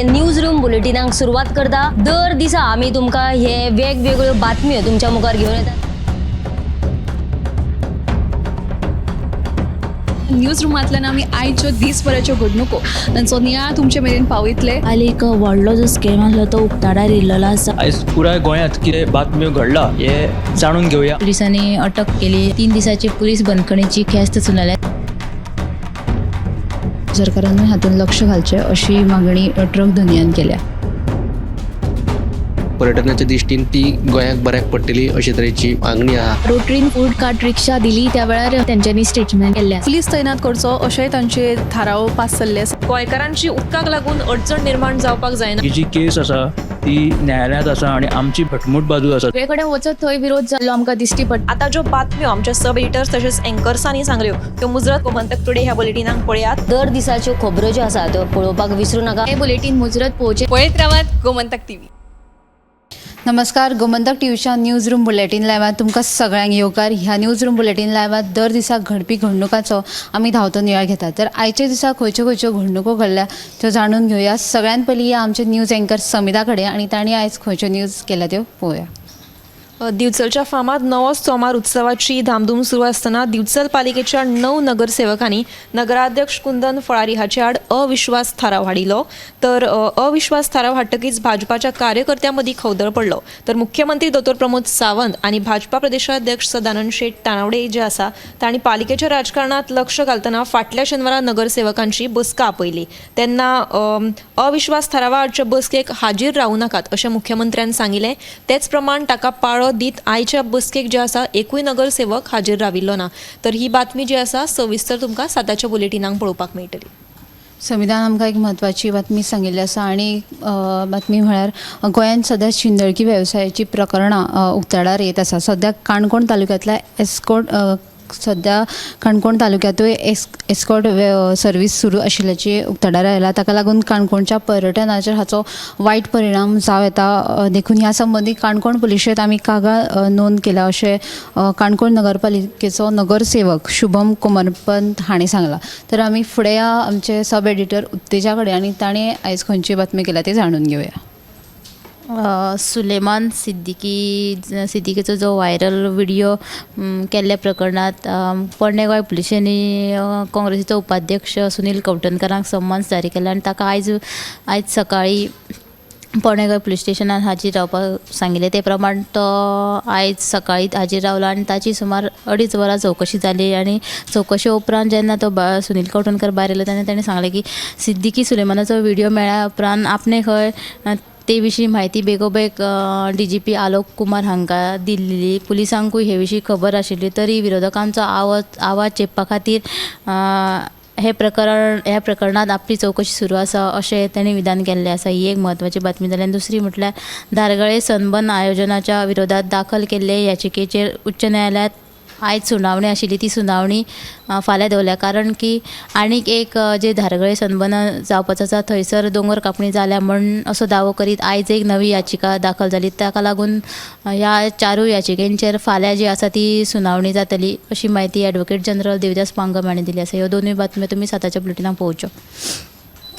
News room बुलेटिनाक सुरवात करता. दर दिसा आमी तुमकां हे वेगवेगळ्यो बातम्यो तुमच्या मुखार घेवन येतात. न्यूज रुमांतल्यान आमी आयच्यो दीसभराच्यो घडणुको तांचो नियाळ तुमचे मेरेन पावयतले. काल एक व्हडलो जो स्कॅम आसलो तो उक्ताडार येयल्लो आसा. आयज पुराय गोंयांत कितें बातम्यो घडला हे जाणून घेवया. पुलिसांनी अटक केली. 3 दिसाची पुलीस बंदखणीची ख्यास्त सुनायल्या. सरकारानूय हातूंत लक्ष घालचें अशी मागणी ट्रक धनयान केल्या. पर्यटनाच्या दृश्टीन ती गोंयाक बऱ्याक पडटली अशे तरेची मागणी आहा. रोटरीन फूड कार्ट रिक्षा दिली त्या वेळार तेंच्यांनी स्टेटमेंट केल्लें आसा. पुलीस तैनात करचो अशेंय तांचे थाराव पास जाल्ले आसा. गोंयकारांची उदकाक लागून अडचण निर्माण जावपाक जायना. ही जी केस आसा ती न्यायालयांत आसा आनी आमची घटमूट बाजू आसा. सगळे कडेन वचत थंय विरोध जाल्लो आमकां दिश्टी पडटा. आतां ज्यो बातम्यो आमच्या सब एडिटर्स तशेंच एंकर्सांनी सांगल्यो त्यो मुजरत गोमंतक टुडे ह्या बुलेटिनाक पळयात. दर दिसाच्यो खबरो ज्यो आसा त्यो पळोवपाक विसरू नाका. हें बुलेटीन मुजरत पळोवचें. पळयत रावात गोमंतक टीव्ही. नमस्कार, गोमंतक टीव्हीच्या न्यूज रूम बुलेटीन लायव्हात तुमकां सगळ्यांक येवकार. ह्या न्यूज रूम बुलेटीन लायव्हात दर दिसा घडपी घडणुकांचो आमी धांवतो नियाळ घेतात. तर आयच्या दिसा खंयच्यो खंयच्यो घडणुको घडल्या त्यो जाणून घेवया. सगळ्यात पयलीं या आमचे न्यूज एंकर समिता कडेन आनी तांणी आयज खंयच्यो न्यूज केल्या त्यो पळोवया. दिवचलच्या फामाद नवो सोमार उत्सवाची धामधूम सुरू आसतना दिवचल पालिकेच्या 9 नगरसेवकांनी नगराध्यक्ष कुंदन फळारी हाचे आड अविश्वास थाराव हाडिल्लो. तर अविश्वास थाराव हाडटकीच भाजपाच्या कार्यकर्त्यां मदीं खवदळ पडलो. तर मुख्यमंत्री दोतोर प्रमोद सावंत आनी भाजपा प्रदेशाध्यक्ष सदानंद शेट तानावडे जे आसा तांणी पालिकेच्या राजकारणांत लक्ष घालतना फाटल्या शेनवारा नगरसेवकांची बसका आपयली. तेन्ना अविश्वास थारावा आडचे बसकेक हाजीर रावूं नाकात अशें मुख्यमंत्र्यान सांगिल्लें. तेच प्रमाण ताका पाळो दीत आयच्या बसकेक जे आसा एकूय नगरसेवक हाजीर राविल्लो ना. तर ही बातमी जी आसा सविस्तर तुमकां 7च्या बुलेटिनाक पळोवपाक मेळटली. संविधान आमकां एक म्हत्वाची बातमी सांगिल्ली आसा आनी बातमी म्हळ्यार गोंयांत सद्या शिंदळकी वेवसायाची प्रकरणां उक्ताडार येत आसा. सद्या काणकोण तालुक्यांतल्या एस्कोट सद्या काणकोण तालुक्यांतूय एस्कॉर्ट सर्वीस सुरू आशिल्ल्याची उक्ताडार आयला. ताका लागून काणकोणच्या पर्यटनाचेर हाचो वायट परिणाम जावं येता. देखून ह्या संबंदी काणकोण पुलिशेंत आमी कागाळ नोंद केल्या अशें काणकोण नगरपालिकेचो नगरसेवक शुभम कोमरपंत हांणी सांगलां. तर आमी फुडें या आमचे सब एडिटर उत्तेजा कडेन आनी ताणें आयज खंयची बातमी केल्या ती जाणून घेवया. सुलेमान सिद्दीकीचो जो व्हायरल व्हिडियो केल्ल्या प्रकरणांत पोरणे गोंय पुलिशेंनी काँग्रेसीचो उपाध्यक्ष सुनील कवठणकरांक समन्स जारी केला आनी ताका आयज सकाळीं पोरणे गोंय पुलीस स्टेशनान हाजीर रावपाक सांगिल्लें. ते प्रमाण तो आयज सकाळीं हाजीर रावलो आनी ताची सुमार 2.5 वरां चवकशी जाली आनी चवकशे उपरांत जेन्ना तो सुनील कवठणकर भायर येयलो तेन्ना ताणें सांगलें की सिद्दीकी सुलेमानाचो व्हिडियो मेळ्ळ्या उपरांत आपणें खंय ते विशीं म्हायती बेगोबेग DGP Alok Kumar हांकां दिल्ली. पुलिसांकूय हे विशीं खबर आशिल्ली तरी विरोधकांचो आवाज चेपपा खातीर ह्या प्रकरणांत आपली चवकशी सुरू आसा अशें तांणी विधान केल्लें आसा. ही एक म्हत्वाची बातमी जाली. आनी दुसरी म्हटल्यार धारगळे सनबर्न आयोजनाच्या विरोधात दाखल केल्ले याचिकेचेर उच्च न्यायालयांत आयज सुनावणी आशिल्ली. ती सुनावणी फाल्यां दवरल्या कारण की आनीक एक जे धारगळे सनबर्न जावपाचो आसा थंयसर दोंगर कापणी जाल्या म्हण असो दावो करीत आयज एक नवी याचिका दाखल जाली. ताका लागून ह्या 4 याचिकेंचेर फाल्यां जी आसा ती सुनावणी जातली अशी म्हायती एडवोकेट जनरल देवदास पांगम हांणी दिली आसा. ह्यो दोनूय बातम्यो तुमी 7च्या बुलेटिनाक पळोवच्यो.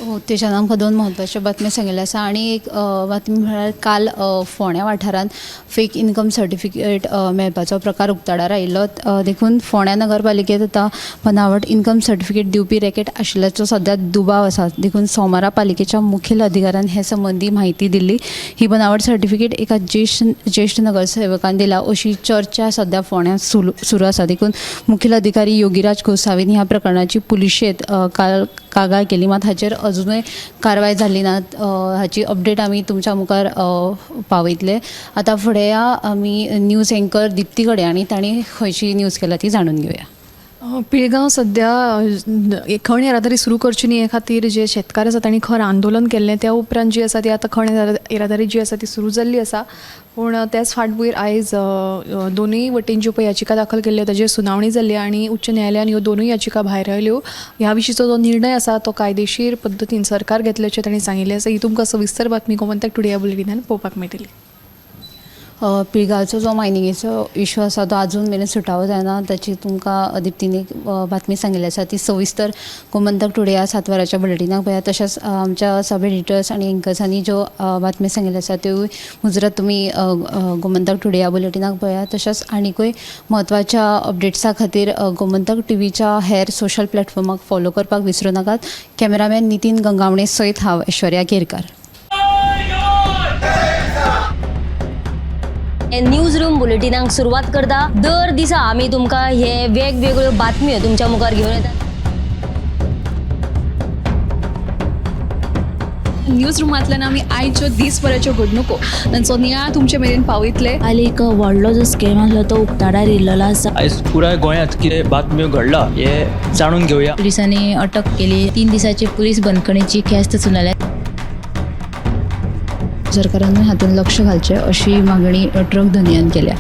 उत्तेजनान आमकां 2 म्हत्वाच्यो बातम्यो सांगिल्ल्यो आसा आनी एक बातमी म्हळ्यार काल फोंड्या वाठारांत फेक इनकम सर्टिफिकेट मेळपाचो प्रकार उक्ताडार आयिल्लो. देखून फोंड्या नगरपालिकेंत आतां बनावट इनकम सर्टिफिकेट दिवपी रॅकेट आशिल्ल्याचो सद्या दुबाव आसा. देखून सोमारा पालिकेच्या मुखेल अधिकाऱ्यान हे संबंदी म्हायती दिल्ली. ही बनावट सर्टिफिकेट एका ज्येश्ठ नगरसेवकान दिला अशी चर्चा सद्या फोंड्यांत सुरू आसा. देखून मुखेल अधिकारी योगीराज गोसावीन ह्या प्रकरणाची पुलिशेंत काल कागाळ केली. मात हाचेर अजुनूय कारवाय जाली ना. हाची अपडेट आमी तुमच्या मुखार पावयतले. आतां फुडें या आमी न्यूज एंकर दिप्ती कडेन आनी तांणी खंयची न्यूज केल्या ती जाणून घेवया. पिळगांव सद्या खण येरादारी सुरू करची न्ही हे खातीर जे शेतकार आसा तांणी खर आंदोलन केल्लें. त्या उपरांत जी आसा ती आतां खण येरादारी जी आसा ती सुरू जाल्ली आसा. पूण त्याच फाटभूंयेर आयज दोनूय वटेन ज्यो पळय याचिका दाखल केल्ल्यो ताजेर सुनावणी जाली आनी उच्च न्यायालयान ह्यो दोनूय याचिका भायर आयल्यो. ह्या विशींचो जो निर्णय आसा तो कायदेशीर पद्दतीन सरकार घेतल्याचें तांणी सांगिल्लें आसा. ही तुमकां सविस्तर बातमी गोमंतक टुडे ह्या बुलेटिनान पळोवपाक मेळटली. पिळगांवचो जो मायनिंगेचो इशू आसा तो आजून मेरेन सुटावो जायना, ताची तुमकां दिप्तीन एक बातमी सांगिल्ली आसा, ती सविस्तर गोमंतक टुडे ह्या 7 वरांच्या बुलेटिनाक पळयात. तशेंच आमच्या सब एडिटर्स आनी एंकर्सांनी ज्यो बातमी सांगिल्ल्यो आसा त्योय मुजरत तुमी गोमंतक टुडे ह्या बुलेटिनाक पळयात. तशेंच आनीकूय म्हत्वाच्या अपडेट्सा खातीर गोमंतक टीव्हीच्या हेर सोशल प्लॅटफॉर्माक फॉलो करपाक विसरूं नाकात. कॅमेरामॅन नितीन गंगावणे सयत हांव ऐश्वर्या केरकार. न्यूज रूम बुलेटिनाक सुरवात करता. दर दिसा आमी तुमकां हे वेगवेगळ्यो बातम्यो तुमच्या मुखार घेवन येतात. न्यूज रुमांतल्यान आमी आयच्यो दीसभराच्यो घडणुको तांचो नियाळ तुमचे मेरेन पावयतले. काल एक व्हडलो जो स्कॅम आसलो तो उक्ताडार येयल्लो आसा. आयज पुराय गोंयांत कितें बातम्यो घडला हे जाणून घेवया. पुलिसांनी अटक केली. 3 दिसाची पुलीस बंदखणीची ख्यास्त सुनायल्या. सरकारान हातूंत लक्ष घालचें अशी मागणी ट्रक धनयान केल्या.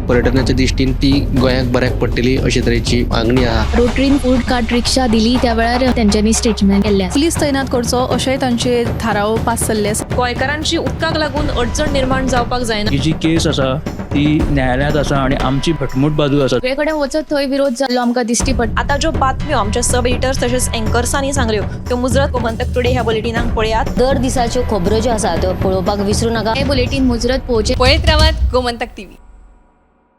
पर्यटनाच्या दृश्टीन ती गोंयाक बऱ्याक पडटली अशे तरेची मागणी आहा. रोटरीन फूड कार्ट रिक्षा दिली त्या वेळार तेंच्यांनी स्टेटमेंट केल्लें आसा. पुलीस तैनात करचो अशेंय तांचे थाराव पास जाल्ले आसा. गोंयकारांची उदकाक लागून अडचण निर्माण जावपाक जायना. ही जी केस आसा ती न्यायालयांत आसा आनी आमची घटमूट बाजू आसा. सगळे कडेन वचत थंय विरोध जाल्लो आमकां दिश्टी पडटा. आतां ज्यो बातम्यो आमच्या सब एडिटर्स तशेंच एंकर्सांनी सांगल्यो त्यो मुजरत गोमंतक टुडे ह्या बुलेटिनाक पळयात. दर दिसाच्यो खबरो ज्यो आसा त्यो पळोवपाक विसरूं नाका. हे बुलेटीन मुजरत पळोवचें. पळयत रावात गोमंतक टीव्ही.